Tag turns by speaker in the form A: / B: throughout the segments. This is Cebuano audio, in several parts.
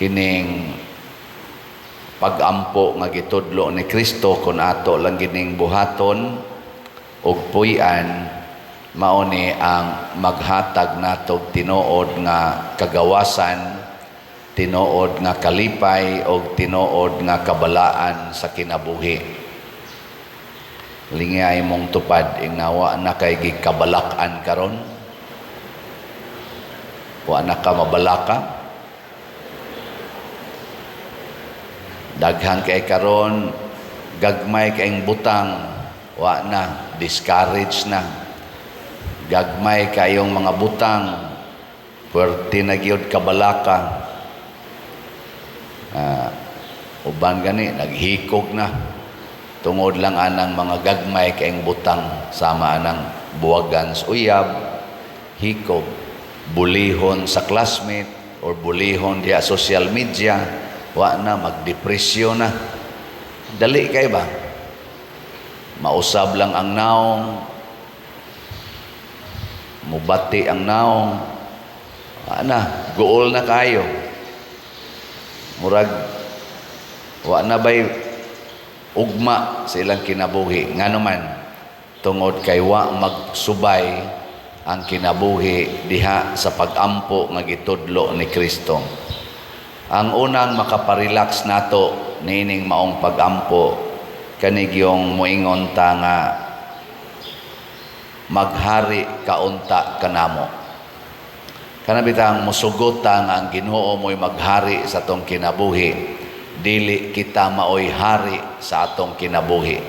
A: Kining pagampo nga gitudlo ni Kristo, kung ato lang gining buhaton ug puy-an, mao ni ang maghatag natog tinuod nga kagawasan, tinuod nga kalipay ug tinuod nga kabalaan sa kinabuhi. Lingay mong tupad, ingnawa na kay gikabalak-an karon. Wa na ka mabalaka. Daghan kay karon gagmay kayong butang, wa na, discourage na. Gagmay kayong mga butang, puwerte na gyud kabalaka. Uban gani naghikog na tungod lang anang mga gagmay kayong butang, sama anang buwagan sa uyab, hikog, bulihon sa classmate or bulihon diha social media, wa na, magdepresyon na. Dali kay ba? Mausab lang ang naong, mubati ang naong, wa na, guol na kayo. Murag wa na bay ugma sa ilang kinabuhi. Ngano man? Tungod kay wa magsubay ang kinabuhi diha sa pagampo nga gitudlo ni Kristo. Ang unang makaparelax nato niining maong pagampo, kanigyong moingon ta nga maghari kaunta kanamo. Kana bitang musugot ta nga ang Ginoo mo'y maghari sa atong kinabuhi, dili kita maoy hari sa atong kinabuhi.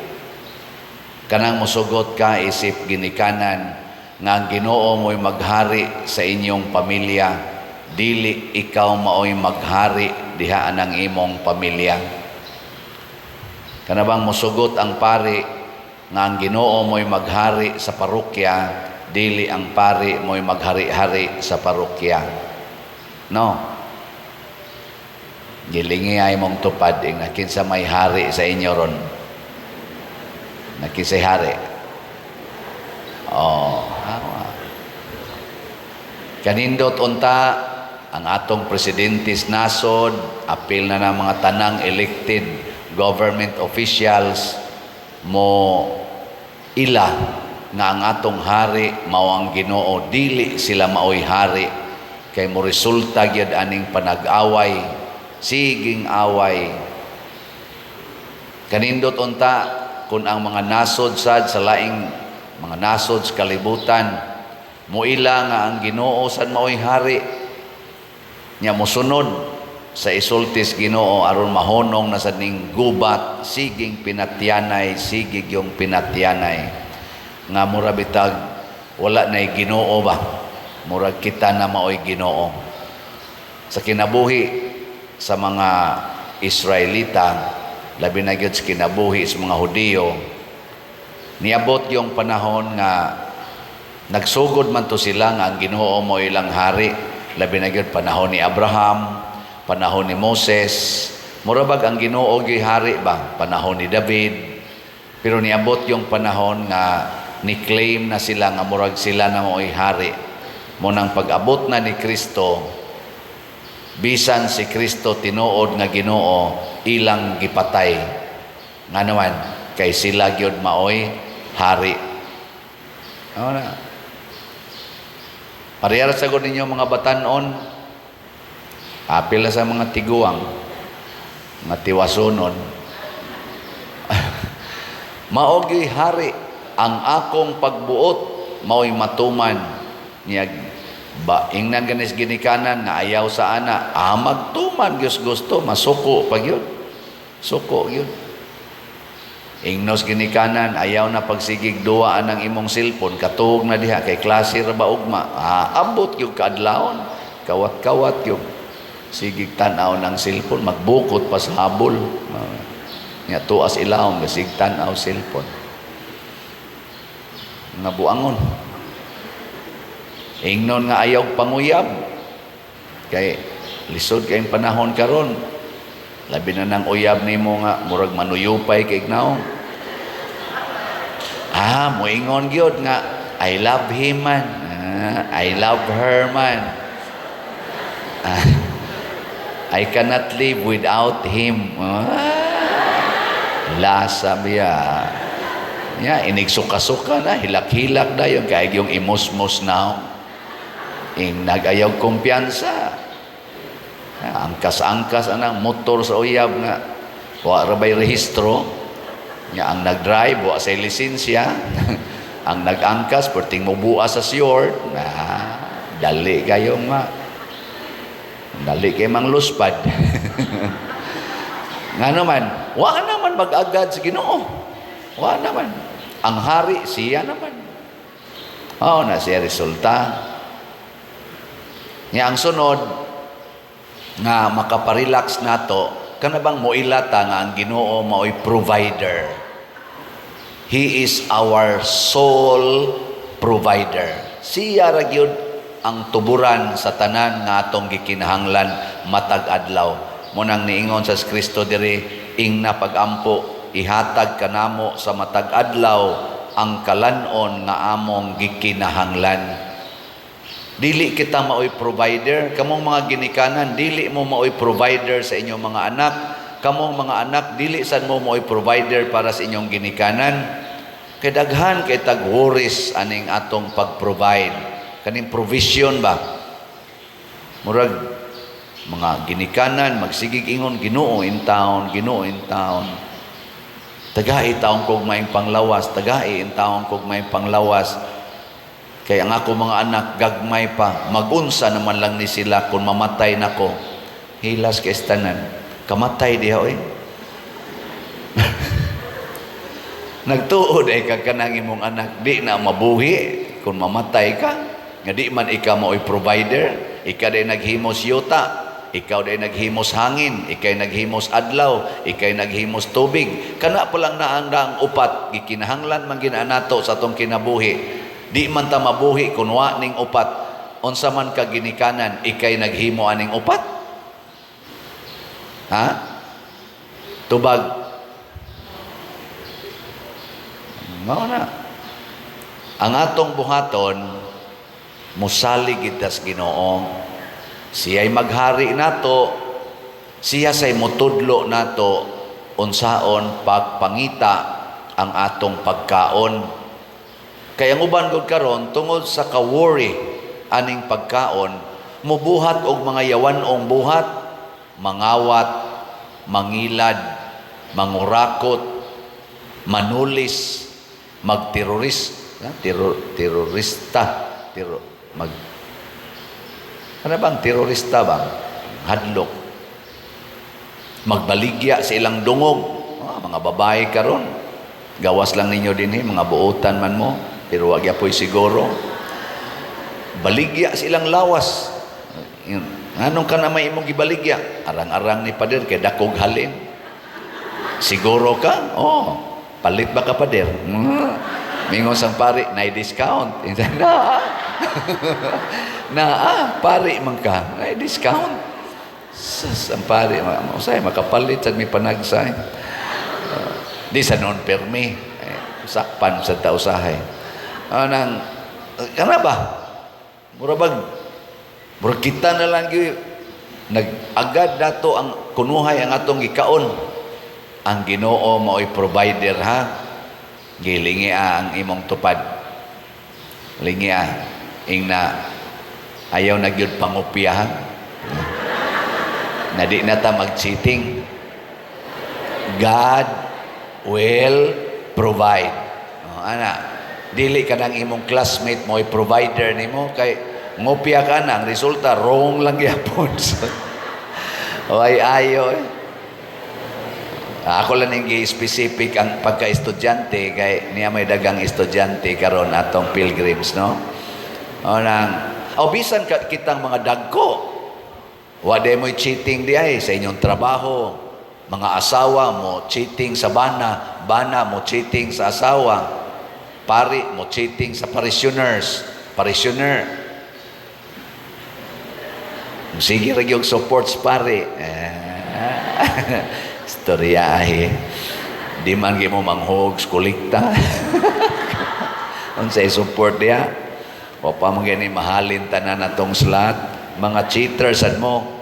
A: Kanang musugot ka isip ginikanan nga ang Ginoo mo'y maghari sa inyong pamilya, dili ikaw maoy maghari diha anang imong pamilya. Kana bang musugot ang pari nga ang Ginoo mo'y maghari sa parokya, dili ang pari mo'y maghari-hari sa parokya. No. Gilingi ay mong tupad ing kinsa may hari sa inyo ron. Nakinsay hari. Oh, awa. Kanindot unta ang atong presidente sa nasod, apil na ng mga tanang elected government officials, mo ila nga ang atong hari mao ang Ginoo, dili sila maoy hari, kay mo resulta gyud aning panag-away, siging away. Kanindot unta kung ang mga nasod sad sa laing mga nasod sa kalibutan moila nga ang Ginoo sad maoy hari nya, mosunod sa isultis Ginoo aron mahonong na sad ning gubat, siging pinatyanay, sige yung pinatyanay nga mura bitag wala nay Ginoo ba, murag kita na maoy Ginoo sa kinabuhi. Sa mga Israelita, labi na gyud sa kinabuhi sa mga Hudiyo, niabot yung panahon nga nagsugod man to sila nga ang Ginoo mo ilang hari, labi na gyud panahon ni Abraham, panahon ni Moses, mura bag ang Ginoo gyud hari ba, panahon ni David. Pero niabot yung panahon nga ni-claim na sila nga murag sila na mo'y hari. Mo nang pag-abot na ni Kristo, bisan si Kristo tinuod nga Ginoo, ilang gipatay. Nga naman kay sila gyud maoy hari. Ano na? Parehara sa gud ninyo mga batanon, apil na sa mga tiguang, mga tiwasunon. Mao gyuy hari ang akong pagbuot, mao'y matuman niya ba. Ingnan ganis ginikanan nga ayaw sa ana, magtuman gyud gusto, masuko pa gyud, suko gyud. Ingnos ginikanan, ayaw na pagsigig duwa ang imong cellphone, katuog na diha kay klase ra ba ugma, abot gyud kaadlawon, kawat-kawat gyud sigig tan-aw ng cellphone, magbukot pa sa habol nga tuas ilawom, gasig tan-aw cellphone nga buangon. Ingnon nga ayaw panguyab kay lisod kayong panahon karon, labi na nang uyab nimo nga murag manuyupay kay naong, moingon gyud nga I love him man, I love her man. I cannot live without him. Ah, lasa biya. Ya, inig suka-suka na, hilak-hilak na yung kay yung imusmos na. Ing nagayaw kumpiyansa. Angkas-angkas anang motor sa uyab nga wa ra bay rehistro. Nya ang nag-drive wa say lisensya. Ang nag-angkas perting mobuas sa short na dali kayo ma. Dali kay mang luspad. Nga naman, wa naman mag-agad sa Ginoo. Wa naman. Ang hari, siya naman. Oh, na siya resulta. Nga ang sunod, nga makaparelax nato, kana bang moilata nga ang Ginoo mao'y provider. He is our sole provider. Siya ra gyud ang tuburan sa tanan nga atong gikinahanglan matag adlaw. Mao nang niingon sa Kristo diri, ing na pagampo, ihatag kanamo sa matag adlaw ang kalanon nga among gikinahanglan. Dili kita maoy provider. Kamong mga ginikanan, dili mo maoy provider sa inyong mga anak. Kamong mga anak, dili sad mo maoy provider para sa inyong ginikanan. Kay daghan kay tag worries aning atong pag-provide. Kaning provision ba? Murag mga ginikanan magsigig ingon, "Ginoo in town, Ginoo in town. Tagai taon kog maayong panglawas, tagai in taon kog maayong panglawas. Kay ang ako mga anak gagmay pa, magunsa naman lang ni sila kung mamatay nako." Hilas kay tanan. Kamatay diha oy. Nagtuod ay ka kanang imong anak di na mabuhi kung mamatay ka. Nga di man ikaw mao'y provider, ikaw day naghimos yuta, ikaw day naghimos hangin, ikaw naghimos adlaw, ikaw naghimos tubig. Kana pa lang na ang upat, gikinahanglan man gyud nato sa atong kinabuhi. Di man ta mabuhi kung wa ning upat. Unsa man ka ginikanan, ikay naghimo aning upat? Ha? Tubag. Mao na. Ang atong buhaton, musalig kita sa Ginoo. Siya'y maghari nato, siya say mutudlo nato unsaon pagpangita ang atong pagkaon. Kaya ang uban gud karon, tungod sa ka-worry aning pagkaon, mubuhat og mga yawan-ong buhat, mangawat, mangilad, mangurakot, manulis, magteroris, terorista, mag ano bang terorista ba? Hadlok. Magbaligya sa ilang dungog. Ah, mga babae karon. Gawas lang ninyo din eh, mga buotan man mo, pero wag yapoy siguro. Baligya sa ilang lawas. Nganong ka na may imong gibaligya? Arang-arang ni pader kay dakog halin. Siguro ka? Oh, palit ba ka, pader? Mingon sang pari, na discount. Na, na ah, pari man ka, na discount. Sus, ang pari, usay makapalit sa may panagsay. Di sa non permi. Eh, sakpan sa tausahay. Anang, kana ba? Mura bag, mura kita na lang gyud nag-agad dato ang kunuhay ang atong gikaon. Ang Ginoo mao'y provider, ha. Gilingi ang imong tupad. Lingi ing na ayaw na gyud pangupya, ha. Na di na ta mag-cheating. God will provide. Oh, ana, dili ka ng imong classmate mo provider nimo kay ngopya ka na, ang resulta wrong lang gyapon. O ay ayo eh. Ako lang yung specific ang pagka-estudyante kay niya may dagang estudyante karon atong pilgrims, no? O nang o bisan ka, kitang mga dagko, wa day mo'y cheating di ay sa inyong trabaho. Mga asawa mo cheating sa bana, bana mo cheating sa asawa, pari mo cheating sa parishioners, parishioner sige ra gyud support sa pari. Eh, istoryahe. Di man gyud mo manghog kolekta. Unsay support diha? O pa man gani mahalin tanan atong slot, mga cheaters sad mo.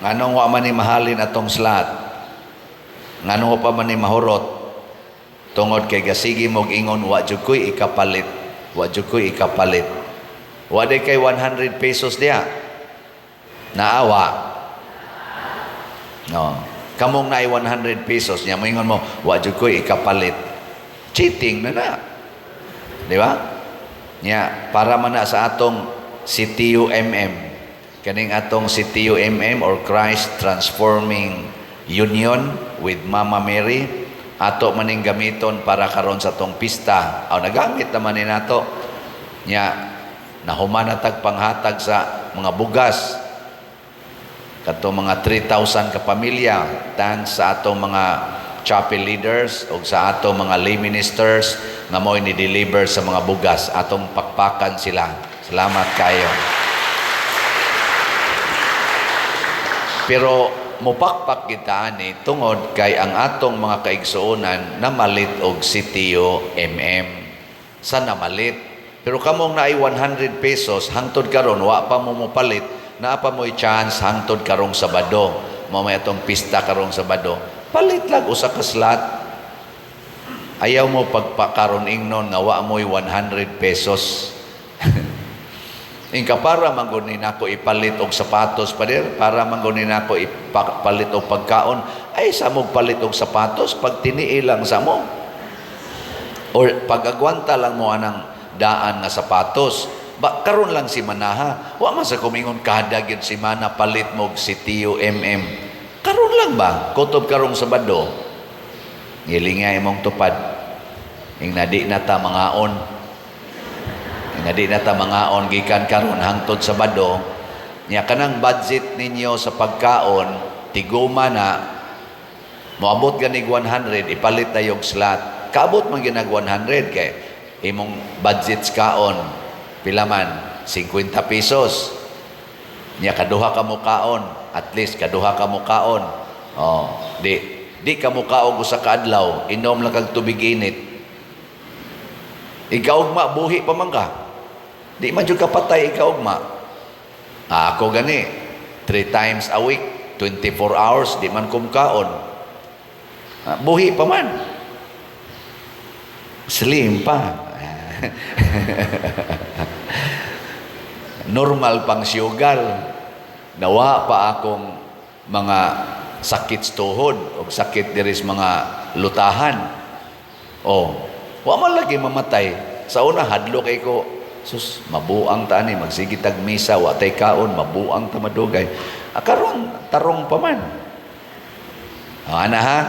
A: Nganong wa man ni mahalin atong slot? Nganong wa pa man ni mahurot? Tungod kay gasigi mog ingon, "Wa jud ko'y ikapalit. Wa jud ko'y ikapalit." Wa diay kay 100 pesos diha. Naawa. No. Kamong naay 100 pesos niya, moingon mo, "Wa jud ko'y ikapalit." Cheating na na. Di ba? Nya, para man na sa atong CTUMM. Kaning atong CTUMM or Christ Transforming Union with Mama Mary, ato maning gamiton para karon sa atong pista. Aw, nagamit naman ni nato. Nya, nahuman na tag panghatag sa mga bugas kato mga 3,000 ka pamilya, thanks sa atong mga chapel leaders o sa atong mga lay ministers nga mo'y ni-deliver sa mga bugas. Atong pakpakan sila. Salamat kayo. Pero mupakpak kita ani tungod kay ang atong mga kaigsuonan namalit og CTO MM sa namalit. Pero kamong naay 100 pesos, hangtod karon wa pa mo mopalit, naa pa mo'y chance hangtod karong Sabado. Mao may atong pista karong Sabado. Palit lang usa ka slot. Ayaw mo pagpakaron ingnon nga wa mo'y 100 pesos. Ingka para man gud ni nako ipalit og sapatos, pader, para man gud ni nako ipalit og pagkaon, ay sa mog palit og sapatos pag tinii lang sa mo. Or pag-agwanta lang mo anang daan nga sapatos. Ba karon lang si Manaha. Wa man sa kumingon kada gyud si Mana palit mo og si Tio MM. Karon lang ba? Kutob karong Sabado. Ngilinga imong tupad. Ing na di na ta mangaon. Ing na di na ta mangaon gikan karon hangtod Sabado. Nya kanang budget ninyo sa pagkaon tiguma na, moabot ganig 100, ipalit na yung slot. Kaabot man ginag 100 kay imong budget sa kaon pila man, 50 pesos. Nya kaduha ka mo kaon, at least kaduha ka mo kaon. Oh, di di ka mo kaog usa ka adlaw, inom lang kag tubig init. Ikaugma buhi pa man ka. Di man jud ka patay ikaugma. Ah, ako gani, 3 times a week, 24 hours di man kumkaon. Ah, buhi pa man. Slim pa. Normal pang siyugal. Nawa pa akong mga sakit sa tuhod o sakit diri sa mga lutahan. Oh, wa man lagi mamatay. Sa una hadlo kay ko, sus, mabuang ta ani, magsige tag misa, wa tay kaon, mabuang ta madugay. Ah, karon tarong pa man. Oh, ana ha?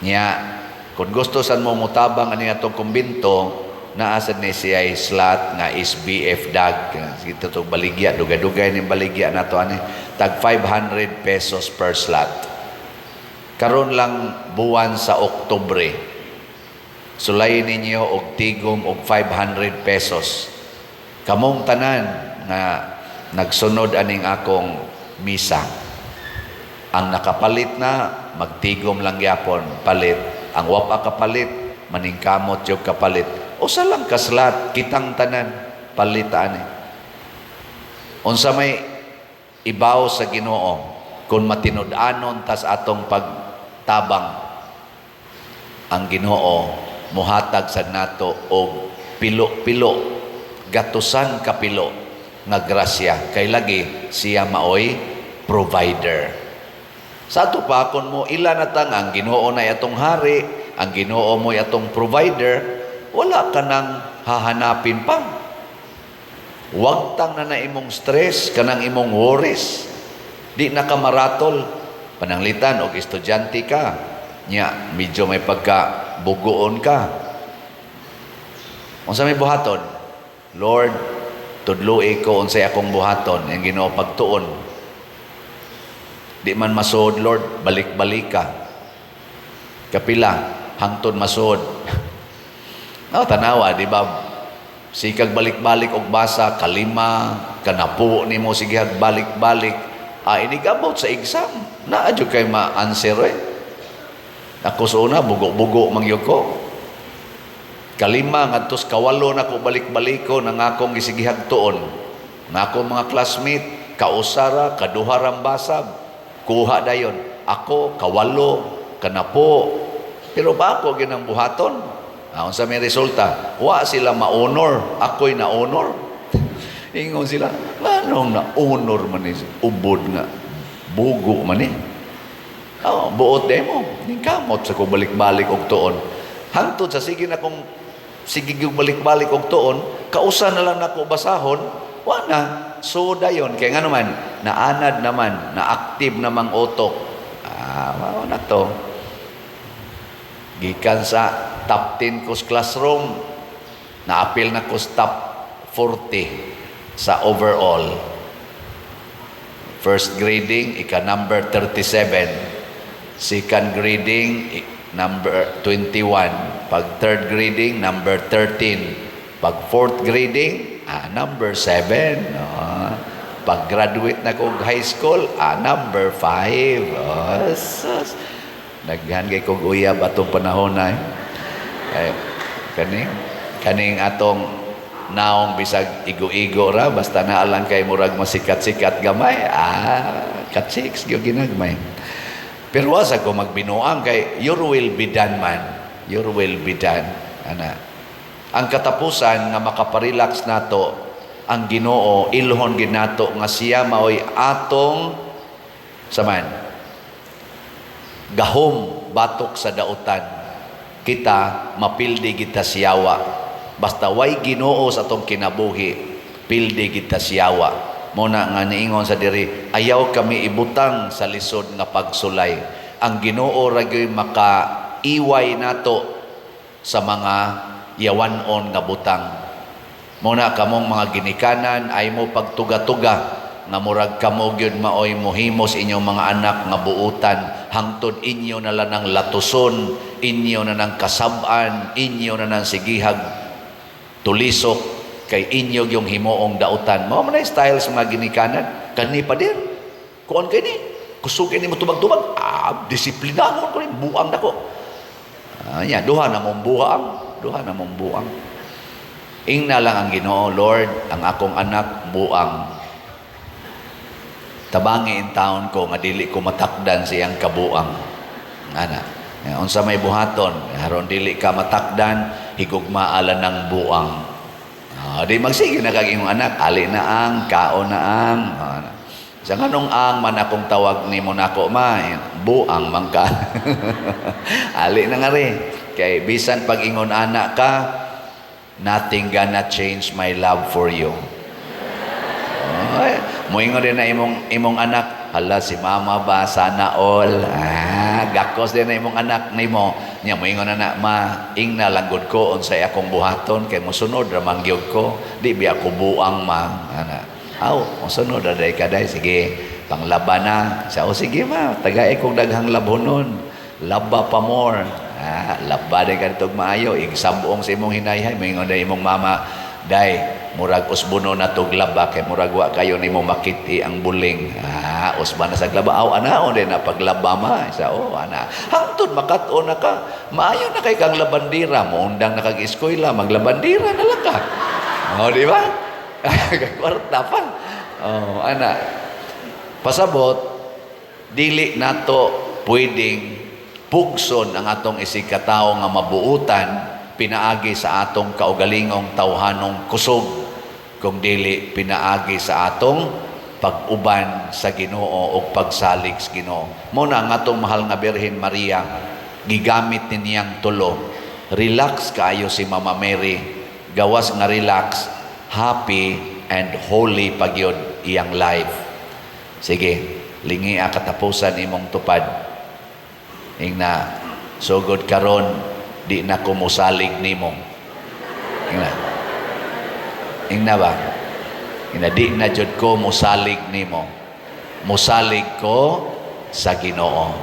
A: Nya, kung gusto san mo mutabang ani atong kumbinto, naa sad ni siya slot nga SBF dag. Sige to baligya, dugay-dugay ni baligya nato ani tag 500 pesos per slot. Karon lang buwan sa Oktubre. Sulay ninyo og tigom og 500 pesos. Kamong tanan nga nagsunod aning akong misa. Ang nakapalit na, magtigom lang gyapon palit. Ang wapa kapalit, maningkamot yung kapalit. Usa lang kaslat, kitang tanan, palit ani. Unsa may ibaw sa Ginoo kung matinud-anon tas atong pagtabang, ang Ginoo muhatag sa nato og pilo-pilo, gatusan ka pilo nga grasya, kay lagi siya maoy provider. Sa ato pa, kung mo ila na tang ang Ginoo na atong hari, ang Ginoo mo atong provider, wala ka nang hahanapin pa. Wagtang na na imong stress, kanang imong worries. Di na ka maratol. Pananglitan og estudyante ka, nya medyo may pagka bugoon ka. Unsa may buhaton? "Lord, tudloi ko unsay akong buhaton." Ang Ginoo pagtuon. Di man masuod, Lord, balik-balik ka. Kapila, hangtod masuod. No, tanawa, di ba? Sikag balik-balik og basa, kalima, kanapo nimo sige balik-balik. Ah, inigabot sa exam. Naa jud kay ma-answer eh. Ako sa una, bugo-bugo man gyud ko. Kalima, ngadto sa kawalo na ko balik-baliko ng akong gisigihag tuon. Nga akong mga classmate, Kausara, kaduharang basa, kuha dayon. Ako, kawalo, kanapo. Pero ba ako ginang buhaton? Ah, unsa may resulta? Wa sila ma-honor, ako'y na-honor. Ingon sila, "Anong na-honor man ni ubod nga bugo man ni?" Oh, buot mo. Ning kamot sa ko balik-balik og tuon. Hangtod sa sige na kong sige gyud balik-balik og tuon, kausa na lang nako basahon, wa na. So dayon kay ngano man, naanad naman, na-active namang utok. Ah, mao na to. Gikan sa top 10 ko sa classroom, naapil na ko sa top 40 sa overall. First grading, ika number 37. Second grading, number 21. Pag third grading, number 13. Pag fourth grading, number 7. Oh. Pag graduate na ko og high school, number 5. Oh, sus. Daghan kay kog uyab atong panahon na eh. Ay, kaning atong naong bisag igo-igo ra, basta naa lang kay murag masikat-sikat gamay, katsiks gyud ginagmay. Pero wa sa ko magbinuang kay your will be done man, your will be done, ana. Ang katapusan nga makaparelax nato ang Ginoo, ilhon gid nato nga siya maoy atong saman gahom batok sa dautan. Kita mapildi kita siyawa. Basta way Ginoo sa atong kinabuhi, pildi kita siyawa. Muna nga niingon sa diri, ayaw kami ibutang sa lisod nga pagsulay. Ang Ginoo ra gyud makaiway nato sa mga yawan-on nga butang. Muna kamong mga ginikanan ay mo pagtuga-tuga nga murag kamo gyud maoy mohimos inyong mga anak nga buutan hangtod inyo na lang ng latuson, inyo na ng kasab-an, inyo na ng sigihag tulisok kay inyo yung himuong dautan. Mao man ay style sa mga ginikanan. Kani pa din. Kuan kay ni. Kusog ni mo tubag-tubag. Ah, disiplinahon ko ni, buang nako. Ah, nya duha na mong buang, duha na mong buang. Ingna lang ang Ginoo, "Lord, ang akong anak buang. Tabangi in taon ko nga dili ko matakdan siyang kabuang." Ana. Unsa may buhaton aron dili ka matakdan, higugmaa lang ng buang. Ah, di magsige na kag imong anak, ali na ang, kaon na ang. Ah, sa nganong ang man akong tawag nimo nako ma, buang man ka. Ali na nga rin. Kay bisan pag ingon anak ka, nothing gonna change my love for you. Oy, moingon din na imong anak, "Hala, si mama ba, sana all." Ah, gakos din na imong anak nimo. Nya moingon na na, "Ma, ingna lang gud ko unsay akong buhaton kay mosunod ra man gyud ko. Di biya ko buang, ma." Ana. Aw, mosunod ra day ka day, sige. Panglaba na. Sa o sige ma, tagay kong daghang labhonon. Laba pa more. Ah, laba day ka ditog maayo, igsabong sa imong hinayhay, moingon day imong mama, "Day, murag usbono na tog laba kay murag wa kayo nimo makiti ang buling." Ah, usba na sa laba. Aw, ana din na paglaba ma. Sa oh, ana. Hangtod makat-on na ka, maayo na kay kang labandira, moundang na kag eskwela, maglabandira na lang ka. Oh, di ba? Kwarta pa. Oh, ana. Pasabot, dili nato pwedeng pugson ang atong isigkatawo nga mabuutan pinaagi sa atong kaugalingong tawhanong kusog, kung dili pinaagi sa atong pag-uban sa Ginoo o pagsalig sa Ginoo. Mo na ang atong mahal nga Birhen Maria, gigamit ni niyang tulo. Relax kaayo si Mama Mary. Gawas nga relax, happy and holy pagyud iyang life. Sige, lingia katapusan imong tupad. Ingna, sugod karon di na ko mosalig nimo. Ingna. Ingna ba? Ingna, di na jud ko mosalig nimo. Mosalig ko sa Ginoo.